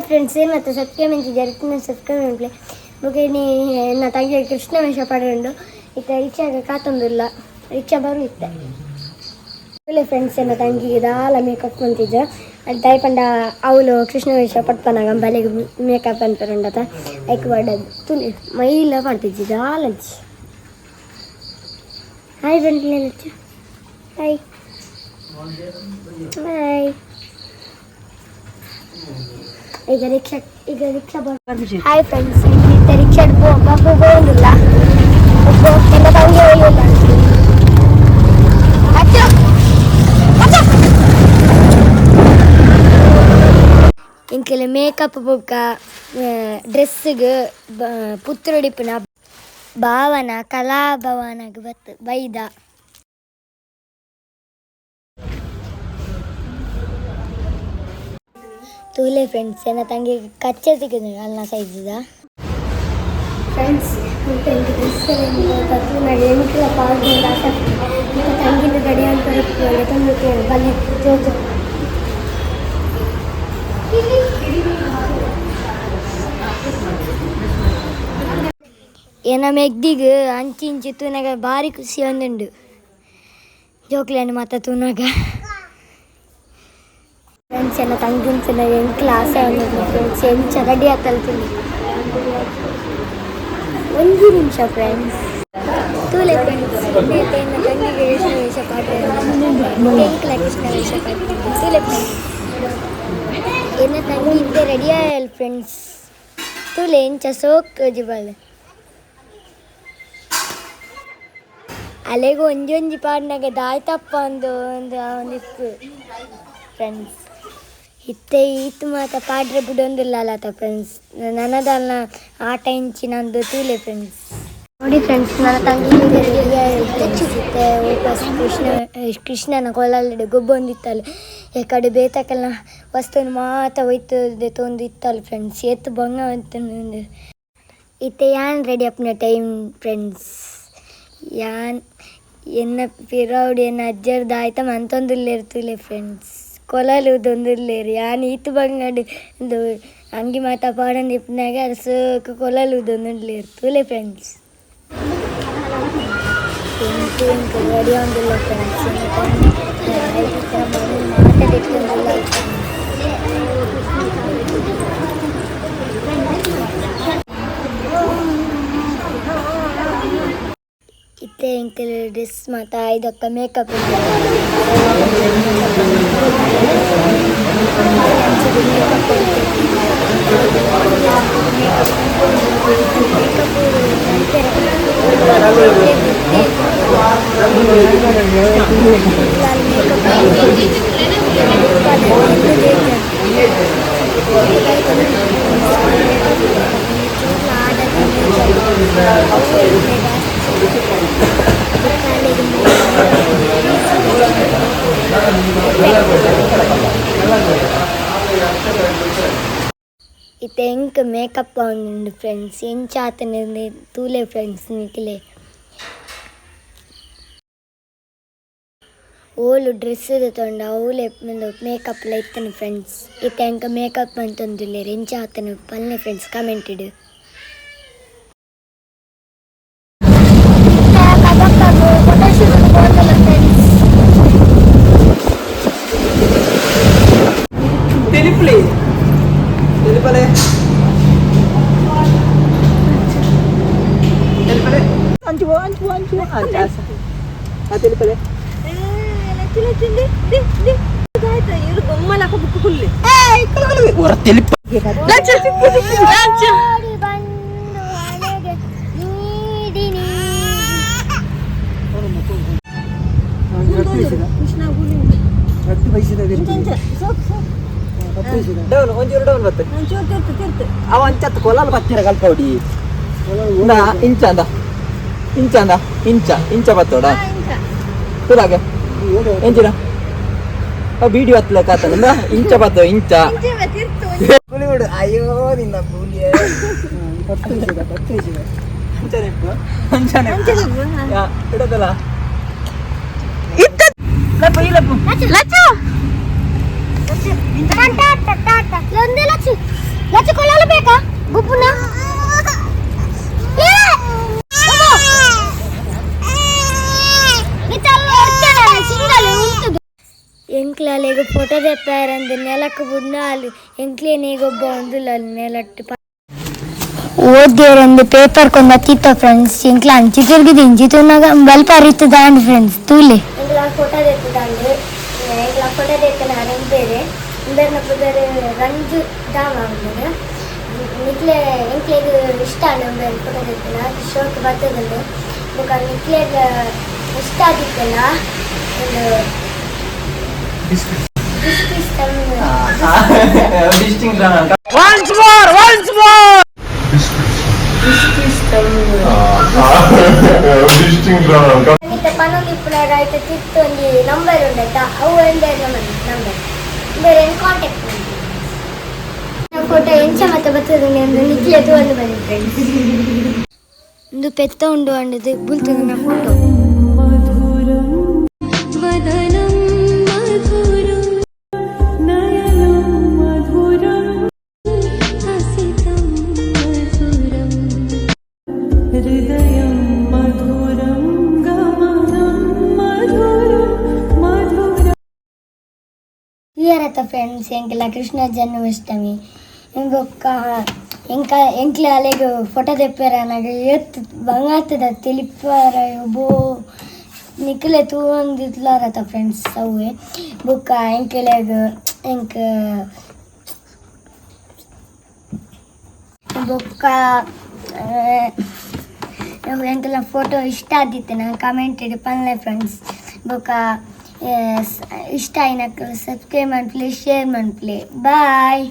Friends, ಏನು ಮತ್ತೆ subscribe ಮಂತಿದ್ದಾರೆ, subscribe ಮನ್ಪುಲೆ. ಬೊಕ ಇನಿ ಎನ್ನ ತಂಗಿ ಕೃಷ್ಣ ವೇಷ ಪಾಡೊಂಡು. ಇತ್ತೆ ರಿಕ್ಷಾಗ ಕಾತೊಂದುಲ್ಲ, ರಿಕ್ಷಾ ಬರು ಇತ್ತೆ. ಫ್ರೆಂಡ್ಸ್, ಎನ್ನ ತಂಗಿಗೆ ದಾಲ ಮೇಕಪ್ ಮಂತಿಜ್ಜ. ಅದು ದಾಯಿ ಪಂಡ ಅವಳು ಕೃಷ್ಣ ವೇಷ ಪಡ್ಪನಾಗ ಬಲೆಗೆ ಮೇಕಪ್ ಅನ್ಪರುಂಡತ, ಐಕ್ ಪಾಡದು. ತುಲೆ, ಮೈಲ ಪಾಡ್ತಿಜ್ಜಿ, ದಾಲಜ್ಜಿ. ಹಾಯ್ ಬಂದ್ಲಚ್ಚ, ಹಾಯ್ ಹಾಯ್. ಈಗ ರಿಕ್ಷಾ, ಈಗ ರಿಕ್ಷಾ ಬರ್. ಹಾಯ್ ಫ್ರೆಂಡ್ಸ್, ಇತ್ತೆ ರಿಕ್ಷಾ ಹೋಗೋದಿಲ್ಲ. ಎನ್ನ ತಂಗಿ ಹೋಗಿಲ್ಲ. ಅಚ್ಚು ಅಚ್ಚು. ಎಂಕೆಲ್ಲ ಮೇಕಪ್ ಬೊಕ್ಕ ಡ್ರೆಸ್ಗೆ ಪುತ್ತೂರುಡಿಪ್ಪುನ ಭಾವನ ಕಲಾಭವನಗ್ ಬತ್ತು ಬೈದ. ತೂಲೆ ಫ್ರೆಂಡ್ಸ್, ಎನ್ನ ತಂಗಿ ಕಚ್ಚೆ ತಿಕ್ಕುದು ಅಲ್ನ ಸೈಜ್ದ. ಫ್ರೆಂಡ್ಸ್, ಡ್ರೆಸ್ ತೂನಗ ಎಂಕ್ಲ ಪಾಡ್ದು ಆಸೆ. ಬೊಕ ತಂಗಿನ ರೆಡಿ ಅಂತ ಬಲೆ ಜೋಜು. ಎನ್ನ ಮೆಗ್ದಿಗ್ ಅಂಚಿ ಇಂಚಿ ತೂನಗ ಬಾರಿ ಖುಷಿ ಆವೊಂದುಂಡು, ಜೋಕ್ಲೆನ್ ಮಾತ ತೂನಗ. ಫ್ರೆಂಡ್ಸ್, ಎನ್ನ ತಂಗಿನ ತೂನಗ ಎಂಕ್ಲ ಆಸೆ ಆವೊಂದುಂಡು. ಫ್ರೆಂಡ್ಸ್, ಎಂಚ ರೆಡಿ ಆತಲ್ ತೂಲೆ. ಒಂಜಿ ನಿಮಿಷ ಫ್ರೆಂಡ್ಸ್. ತೂಲೆ ಫ್ರೆಂಡ್ಸ್, ಎನ್ನ ತಂಗಿಗೆ ಕೃಷ್ಣ ವೇಷ ಪಾಡ್ರೆ, ಎಂಕ್ಲ ಕೃಷ್ಣ ವೇಷ ಪಾಡ್ರೆ. ತೂಲೆ ಫ್ರೆಂಡ್ಸ್, ಎನ್ನ ತಂಗಿ ಇತ್ತೆ ರೆಡಿ ಆಯಲ್. ಫ್ರೆಂಡ್ಸ್, ತೂಲೆ ಎಂಚ ಸೋಕ್ ತೋಜಿಬಾಲ್. ಅಲೆಗ್ ಒಂಜೊಂಜಿ ಪಾಡ್ನಗ ದಾಯ್ತಪ್ಪ ಅಂದು ಒಂದು ಒಂದಿಪ್ಪು. ಫ್ರೆಂಡ್ಸ್, ಇತ್ತೆ ಈತ್ ಮಾತ ಪಾಡ್ರೆ ಬುಡೊಂದುಲ್ಲತ ಫ್ರೆಂಡ್ಸ್. ನನದಲ್ನ ಆಟ ಇಂಚಿನಂದು ತೂಲೆ ಫ್ರೆಂಡ್ಸ್. ನೋಡಿ ಫ್ರೆಂಡ್ಸ್, ನನ್ನ ತಂಗಿ ಇತ್ತೆ ವಾಪಸ್ ಕೃಷ್ಣ ಕೃಷ್ಣನ ಕೊಲಲ್ಡ್ ಗೊಬ್ಬೊಂದಿತ್ತಲ್. ಈ ಕಡೆ ಬೇತಕಲ್ನ ವಸ್ತುನು ಮಾತ ಒಯ್ತು ದೆತೊಂದು ಇತ್ತಲ್. ಫ್ರೆಂಡ್ಸ್, ಏತ್ ಬಂಗ ಇತ್ತುಂಡು. ಇತ್ತೆ ಯಾನ್ ರೆಡಿ ಆಪುನ ಟೈಮ್. ಫ್ರೆಂಡ್ಸ್, ಯಾನ್ ಎನ್ನ ಪಿರವುಡು ಎನ್ನ ಅಜ್ಜೆರ್ ದಾಯ್ತ ಮಂತೊಂದುಲ್ಲೆರ್ ತೂಲೆ. ಫ್ರೆಂಡ್ಸ್, ಕೊಲಲ್ ಊದೊಂದುಲ್ಲೆರ್. ಯಾನ್ ಈತ್ ಬಂಗಡ್ ಉಂದು ಅಂಗಿ ಮಾತ ಪಾಡೊಂದು ಇಪ್ಪುನಗ ಅರ್ ಸೋಕು ಕೊಲಲ್ ಊದೊಂದುಲ್ಲೆರ್ ತೂಲೆ. ಫ್ರೆಂಡ್ಸ್, ಎಂಕ್ ಎಂಕ್ ರೆಡಿ ಆವೊಂದುಲ್ಲ. ಫ್ರೆಂಡ್ಸ್, ಮಾತ ದೆತ್ತೊಂದುಲ್ಲ. ಇತ್ತೆ ಎಂಕುಲು ಡ್ರೆಸ್ ಮಾತ ಆಯ್ದಕ್ಕ ಮೇಕಪ್ ಮೇಕಪ್ ಇತ್ತೆ ಎಂಕ್ ಮೇಕಪ್ ಆವೊಂದುಂಡು ಫ್ರೆಂಡ್ಸ್. ಎಂಚ ಆತುಂಡು ತೂಲೆ ಫ್ರೆಂಡ್ಸ್ ನಿಕ್ಲೆ. ಓಲು ಡ್ರೆಸ್ ದೆತೊಂಡ ಅವ್ಲೆ ಉಂದು ಮೇಕಪ್ ಲ ಇತ್ತುಂಡು. ಫ್ರೆಂಡ್ಸ್, ಇತ್ತೆ ಎಂಕ್ ಮೇಕಪ್ ಮಂತೊಂದುಲ್ಲೆರ್. ಎಂಚ ಆತುಂಡು ಪನ್ಲೆ ಫ್ರೆಂಡ್ಸ್ ಕಮೆಂಟ್ ಡ್. ತೆಲಿಪ್ಲಿ ತೆಲಿಪಲೆ ತೆಲಿಪಲೆ, ಅಂಚು ಅಂಚು ಅಂಚು ಅಂಚು ಆ ತೆಲಿಪಲೆ. ಹೊರ ತೆಲಿಪ. ಬಂದು ಹಣೆಗೆ ನೀಡಿ ನೀಡಿ. ಡೌನ್, ಒಂಚೂರು ಡೌನ್ ಬತ್ತೆ. ಅವ ಅಂಚತ್ತು ಕೊಲಲ್ ಬತ್ತಿರ ಕಲ್ಪೌಡಿ. ಇಂಚ ಅಂದ, ಇಂಚ ಅಂದ, ಇಂಚ ಇಂಚ ಬತ್ತೋಡ ತುಲಾಗೆ ಎಂಚಿನ ಆ ವಿಡಿಯೋ ಹತ್ಲಕ್ಕ ಆತನ. ಇಂಚ ಬತ್ತೋ, ಇಂಚ ಕೂಲಿ ಬಿಡು. ಅಯ್ಯೋ ನಿನ್ನ ಕೂಲಿ. ಅಂಚನೆ ಇಪ್ಪು, ಅಂಚನೆ ಇಡದಲ್ಲ. ಲಪ್ಪು, ಈ ಲಪ್ಪು. ಲಚ್ಚು. ಟಾಟಾ ಟಾಟಾ. ಲಂದೆ ಲಚ್ಚು. ದೆಪ್ಪಾರಂದು ನೆಲಕ್ ಬುಡ್ನಾಲು ಎಂಕ್ಲೇನೆ ಗೊಬ್ಬ ಒಂದುಲ್ಲ ನೆಲಟ್ಟು. ಓದ್ಯರಂದು ಪೇಪರ್ ಕೊಂದ ತಿತ್ತ ಫ್ರೆಂಡ್ಸ್. ಎಂಕ್ಲ ಅಂಚಿ ತಿರ್ಗಿದೆ, ಇಂಚಿ ತೂನಾಗ ಬಲ್ಪ ಅರಿತದಾಂಡ್ ಫ್ರೆಂಡ್ಸ್, ತೂಲೆ. ಎಂಕ್ಲ ಫೋಟೋ ದೆತ್ತದಾಂಡ್. ಎಂಕ್ಲ ಫೋಟೋ ದೆತ್ತನ ಬೇರೆ ಇಂಬೆರ್ನ ಪುದರ್ ರಂಜು ದಾಮ ಉಂಡು. ನಿಕ್ಲೆ ಎಂಕ್ಲೆಗ್ ಇಷ್ಟ ಆಂಡ್ ಉಂಬೆರ್ ಫೋಟೋ ದೆತ್ತನ, ಶೋಕ್ ಬತ್ತದುಂಡು. ಬೊಕ ನಿಕ್ಲೆಗ್ ಇಷ್ಟ ಆದಿತ್ತಲ್ಲ ಒಂದು ಬಿಸ್ Once more, once more. ಇತ್ತೆ ಪನೊಂದು ಇಪ್ಪುನಾಗ ಐತ ತಿತ್ತು ಒಂಜಿ ನಂಬರ್ ಉಂಡಾಯ್ತಾ, ಅವು ಒಂದೇ ನಂಬರ್ ನಂಬರ್ ಬೇರೆ ಕಾಂಟ್ಯಾಕ್ಟ್ ಮಾಡಿ. ಫೋಟೋ ಎಂಚ ಮತ್ತೆ ಬರ್ತದೆ ಅಂದ್ರೆ ನಿಕ್ಲೆ ತೂವೊಂದು ಬನ್ನಿ ಫ್ರೆಂಡ್ಸ್. ಒಂದು ಪೆತ್ತ ಉಂಡು ಅಂಡದು ಬುಲ್ತದ ಫೋಟೋ. वदनं मधुरं, नयनं मधुरं, हसितं मधुरं, हृदयं मधुरं, गमनं मधुरं मधुरम्. ಇಯರತ್ತ ಫ್ರೆಂಡ್ಸ್, ಎಂಕೆಲ ಕೃಷ್ಣ ಜನ್ಮಾಷ್ಟಮಿ ಬೊಕ್ಕ ಎಂಕ ಎಂಕ್ಲೆ ಅಲೆಗ್ ಫೋಟೋ ದೆಪ್ಪೆರ ಅನಗ ಏತ್ ಬಂಗಾತದ ತೆಲಿಪರ ಬೋ ನಿಕ್ಲೆ ತೂವೊಂದಿತ್ಲಾರತ ಫ್ರೆಂಡ್ಸ್ ಅವುವೆ. ಬೊಕ್ಕ ಎಂಕೆಲೆಗ್ ಎಂಕ್ ಬೊಕ್ಕ ಎಂಕೆಲ್ಲ ಫೋಟೋ ಇಷ್ಟ ಆದಿತ್ತೆ ನಾನು ಕಮೆಂಟ್ ಪನ್ಲೆ ಫ್ರೆಂಡ್ಸ್. ಬೊಕ್ಕ ಇಷ್ಟ ಆಯಿನಕ್ಲ್ ಸಬ್ಸ್ಕ್ರೈಬ್ ಮನ್ಪುಲೆ, ಶೇರ್ ಮನ್ಪುಲೆ. ಬಾಯ್.